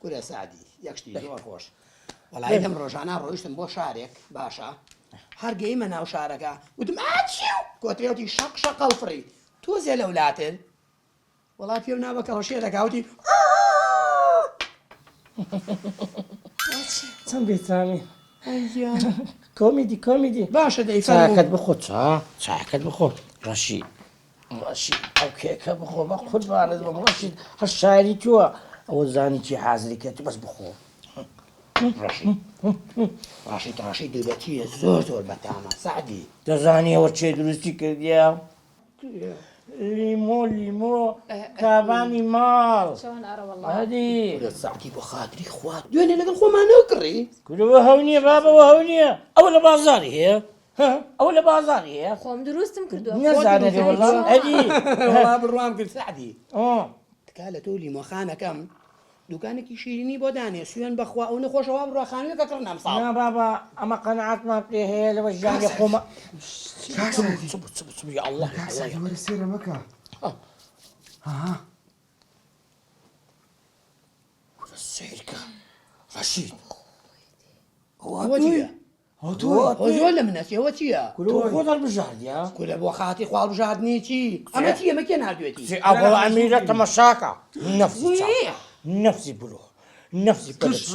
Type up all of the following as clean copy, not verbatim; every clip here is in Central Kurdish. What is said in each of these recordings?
کورە سەعدی یەک شتی زۆر خۆش وەڵایی لەم ڕۆژانە ڕۆیشتم بۆ شارێک باشە هەر گەیمە ناو شارەکە وتم ئاچیو کۆترێوتی شەق شەقەڵ فڕی تۆزێ لەولاتر وەڵا پێم نا بە کەڵەشێرەکە وتی چەند بێتامی کۆمیدی کۆمیدی باشە دەی چاکەت بخۆ چا چاکەت بخۆ ڕەشی ڕەشید ئەو کێکە بخۆ بە قوربانت بم ڕەشید هەر شاری تۆ ئەوە زانی چی حازری کە تو بەس بخۆ ڕەشید ڕەشید ڕەشید دوولەتیە زۆر زۆر بەتامە سەعدی دەزانی ئەوە چێ دروستی کردیە لیمۆ لیمۆ کابانی ماڵ هەدی سەعدی بۆ خاتری خوا دوێنێ لەگەڵ خۆمان نەکڕی کورەوە هەو نییە بابەوە هەو نییە ئەوە لە بازاری هەیە ها ئەوە لە بازاڕی هەیە؟ خۆم دروستم کردووە. نەزانە لێ وەڵا ئەدی. وەڵا بڕوام کرد سەعدی. تکا لە تۆ لیمۆخانەکەم دوکانێکی شیرینی بۆ دانێ سوێن بەخوا ئەو نەخۆشە وا بڕوا خانوویەکە کڕن ئەمساڵ. نا بابا ئەمە قەناعەتمان پێ هەیە لەوە ژیانی خۆمە. کاک سەعدی. چ بوو چ بوو چ بوو یا ئەڵڵا. کاک سەعدی وەرە سێرە مەکە. ها. کورە سەیرکە ڕەشید. ئەوە چییە؟ خۆ زۆر لە منە ئەوە چییە؟ کورە خۆت هەڵبژاردیە؟ کورە بۆ خاتی خوا هەڵبژاردنی چی؟ ئەمە چییە ئەمە کێ ناردوێتی؟ ئەوە ئەمیرە تەمەشاکە نەفسی نەفسی برۆ نەفسی پرچ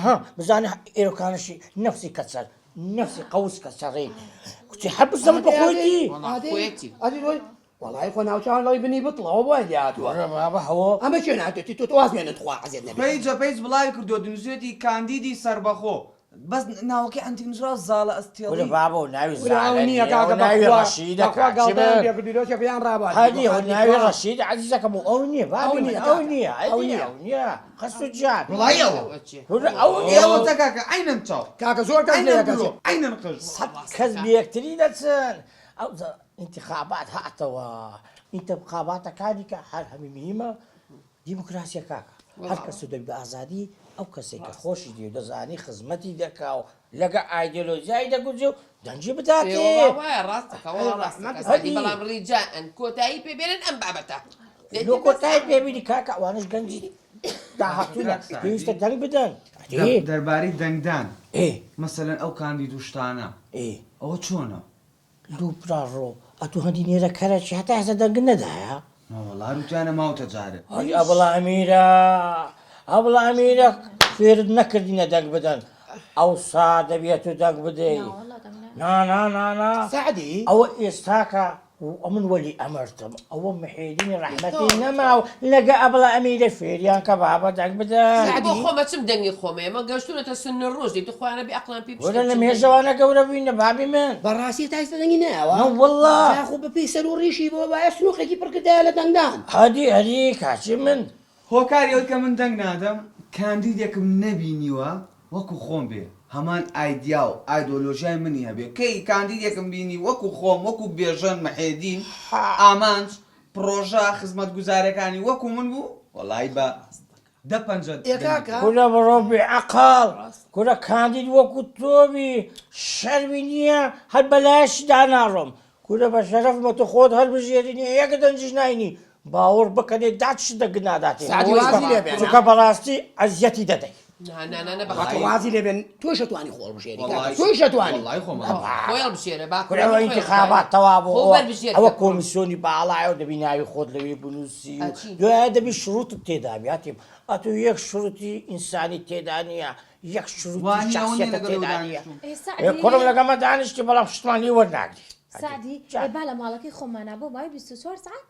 ها بزانە ئێرۆکانشی نەفسی کەچەر نەفسی قەوس کەچەڕی کوچی هەر بزەم بە خۆیتی وەڵای خۆ ناوچاوان لەوەی بنی بتڵەوە بۆ لێهاتووە بابا هەوە ئەمە کێ ناردوێتی تۆ واز بێنە تخوا عەزێت نەبێ پەیجە پەیج بڵاوی کردووە نووسیویەتی کاندیدی سەربەخۆ بەس ناوەکەی عەنتیک نووسراوە زاڵە ئەستێڵی. کورە بابە و ناوی کورە ئەو زالە نییە نییە کاکە و ناوی بەخوا ڕەشیدە بەخوا کاک گاڵتەیان چی پێ کردووی لۆ چێ پێیان ڕابواردی هەدی بۆ و خاتری ناوی خوا ڕەشیدە عەزیزەکەم و ئەو نییە ئەو بابی من نییە ئەو کاکە نییە ئەو ئەدی نییە ئەو نییە خەسوو جان وەڵایی ئەوە کورە ئەو نییە ئێوە تە کاکە عەینەن چاو کاکە زۆر کەس عەینەن لێ برۆ کەچێ عەینەن قژ کەس بە یەکتری دەچن ئەو ئینتخابات هاتەوە ئینتبخاباتەکانی کە هەر هەمی مهمە دیموکراسیە کاکە هەر کەس و دەبی بە ئازادی ئەو کەسێک کە خۆشی دی و دەزانی خزمەتی دەکا و لەگە ئایدۆلۆژیای دەگونجێ و دەنگی بداتێ. وایە ڕاستەکە وەڵا ڕاستەکە سەدی بەڵام ڕیجائەن کۆتایی پێ بێنن ئەم بابەتە لۆ کۆتایی پێ بینی کاکە ئەوانەش گەنجی داهاتوونە پێویستە دەنگ بدەن. دەربارەی دەنگدان مەسەلەن ئەو کاندید و شتانە ئەوە چۆنە؟ لۆ براڕۆ ئەتوو هەندی نێرە کەرەکی هەتا ئێستا دەنگت نەدایە؟ نەوەڵا هەر وتیانە ماوتە جارێ. ئەی ئەبڵە ئەمیرە ئەبڵە ئەمیرە فێرت نەکردینە دەنگ بدەن ئەوسا دەبی ئەتوو دەنگ بدەی نا نا نا نا سەعدی ئەوە ئێستاکە ئەمن وەلی ئەمرتم ئەوە محێدینی ڕەحمەتی نەما و لەگە ئەبڵە ئەمیرە فێریان کە بابە دەنگ بدەن. بۆ خۆم ئەچم دەنگی خۆم ئێمە گەشتونەتە سن ڕوشدی توخوا نەبی ئەقڵیان پێ وەرە بشکێ لە چم دەنگی. مێژەوانە گەورە بووینە بابی من. بەڕاستی تا ئێستا دەنگی نایەوە؟ نەوەڵا. جا خۆ بەپێی سەر و ڕیشی بۆ وایە سنوقێکی پڕ کردایە لە دەنگدان. هەری هەری کاکی من. هۆکاری ئەوەی کە من دەنگ نادەم کاندیدێکم نەبینیوە وەکو خۆم بێ هەمان ئایدیا و ئایدۆلۆژیای منی هەبێ کەی کاندیدێکم بینی وەکو خۆم وەکو بێژەن محێدین ئامانج پڕۆژە خزمەتگوزارەکانی وەکو من بوو وەڵایی بە دە پەنجە ئێ دەنگی کاکە. پێ کورە بڕۆ بێ عەقڵ کورە کاندید وەکو تۆ بی شەرمی نییە هەر بەلایشدا ناڕۆم کورە بە شەرەفمە تۆ خۆت هەربژێری نییە یەک دەنگیش ناینی باوەڕ بکەنێ دادشت دەنگ ناداتێ سەعدی وازی لێ بێنە. چونکە بەڕاستی ئەزیەتی دەدەی. نا نا نا نا کاکە بەخوا وازی لێ بێن تۆش ئەتوانی خۆ هەڵبژێری کاکە وەڵای تۆیش ئەتوانی. وەڵای خۆم هەڵبژێرم. خۆی هەڵبژێرە با کورە کوڕەکە ئەوە خۆی ئینتخابات هەڵبژێرێ. تەواو بوو خۆ ئەوە بەربژێر ئەوە کە کوڕم. کۆمیسیۆنی باڵایە و دەبی ناوی خۆت لەوێ بنووسی و ئەچی. دوایە دەبی شروتت تێدا بی هاتیم ئەتوو یەک شروتی ئینسانی تێدا نییە یەک شروتی وا نییە ئەوە نییە شەخسیەتت لەگەڵ ئەو تێدا نییە دانیشتووم. ئێ ئێ سەعدی. کوڕم لەگەڵمە دانیشتی بەڵام شتمان لێ وەرناگری. سەعدی جا. ئێ با لە ماڵەکەی خۆمانا بۆ ماوەی 24 سەعات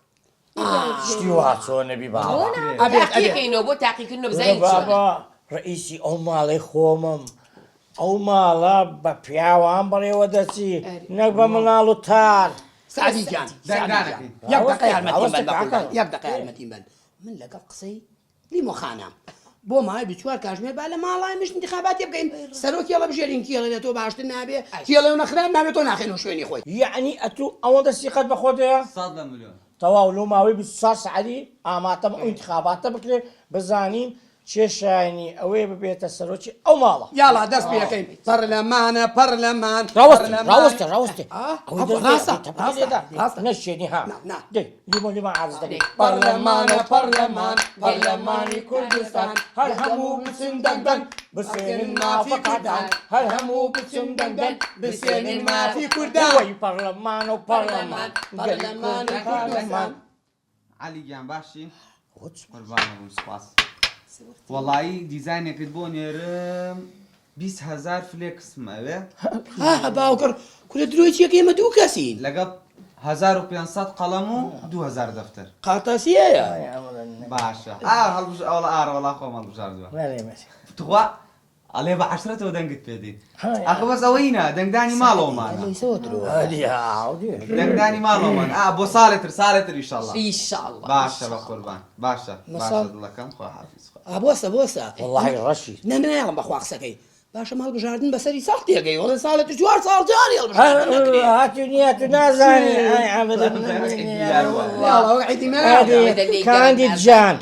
شتی وا چۆنە بی بابا. ئەبێت ئەبێت. تاقیکەینەوە بۆ تاقیکردنەوە کورە بزانین چۆنە. بابا ڕەئیسی ئەو ماڵەی خۆمم ئەو ماڵە بە پیاوان بەڕێوە دەچی نەک بە مناڵ و تار. سەعدی گیان سەعدی گیان دەنگدانەکەین. یەک دەقە یارمەتیم ئەوەستە بەن کاکە. بەقوربان یەک دەقە یارمەتیم بەن من لەگەڵ قسەی لیمۆ خانە بۆ ماوەی 24 کاژمێر با لە ماڵای مشت انتخاباتێ بکەین سەرۆکی هەڵبژێرین کێڵێ لە تۆ باشتر نابێ کێڵێ و نەخراپ نابێ تۆ ناخەینەوە شوێنی خۆی. یەعنی ئەتوو ئەوەندە سیقەت بە خۆت هەیە؟ سەد لە ملیۆن. تەواو لۆ ماوەی 24 سەعاتی ئاماتەم ئەو ئینتخاباتە بکرێ بزانین. کێ شایەنی ئەوەیە ببێتە سەرۆکی ئەو ماڵە. یاڵا دەست پێ ئەکەین پەرلەمانە پەرلەمان ڕاوەستێ پەرلەمان. ڕاوەستێ ڕاوەستێ ئا، ئەوەی دەست ڕاستە، دێ، تەپەی ڕاستە، لێدا. ڕاستە. نەشێنی ها نا، نا. دەی لیمۆ لیمان عارز دەکەی پەرلەمانە پەرلەمان پەرلەمانی کوردستان هەر هەموو بچن دەنگ دەن بسێنن مافی کوردان هەر هەموو بچن دەنگ دەن بسێنن مافی کوردان. وەی پەرلەمان و پەرلەمان پەرلەمانی کوردستان. عەلی گیان باشی؟ قوربانت بم سوپاس. وەڵایی دیزاینێکت بۆ نێرم 20 هەزار فلێکسم ئەوێ. ها باوکڕ کورە درۆی چیەکە ئێمە دوو کەسین. لەگەڵ 1500 قەڵەم و 2000 دەفتەر. قەرتاسیەیە. باشە ئا هەڵبژ ئەوڵا ئارە وەڵا خۆم هەڵبژاردووە. تخوا ئەڵێ بە عەشرەتەوە دەنگت پێ دێ. ئاخە بەس ئەوەی نا دەنگدانی ماڵەوەمانە. دەنگدانی ماڵەوەمان ئا بۆ ساڵێ تر ساڵێ تر ئیشەڵا. ئیشەڵا. باشە بە قوربان باشە باشە دڵەکەم خواحافیز. ئا بۆسە بۆسە. وەڵاهی ڕەشی. نا نایەڵم بەخوا قسەکەی. باشە ماڵ بژاردن بەسەری ساڵ تێگەی وەڵێ ساڵێ تر چوار ساڵ جاری هەڵبژاردن نەکرێ. هاتوو نییە تو نازانی. یاڵا وەک عیدی مەلا. کاندید جان.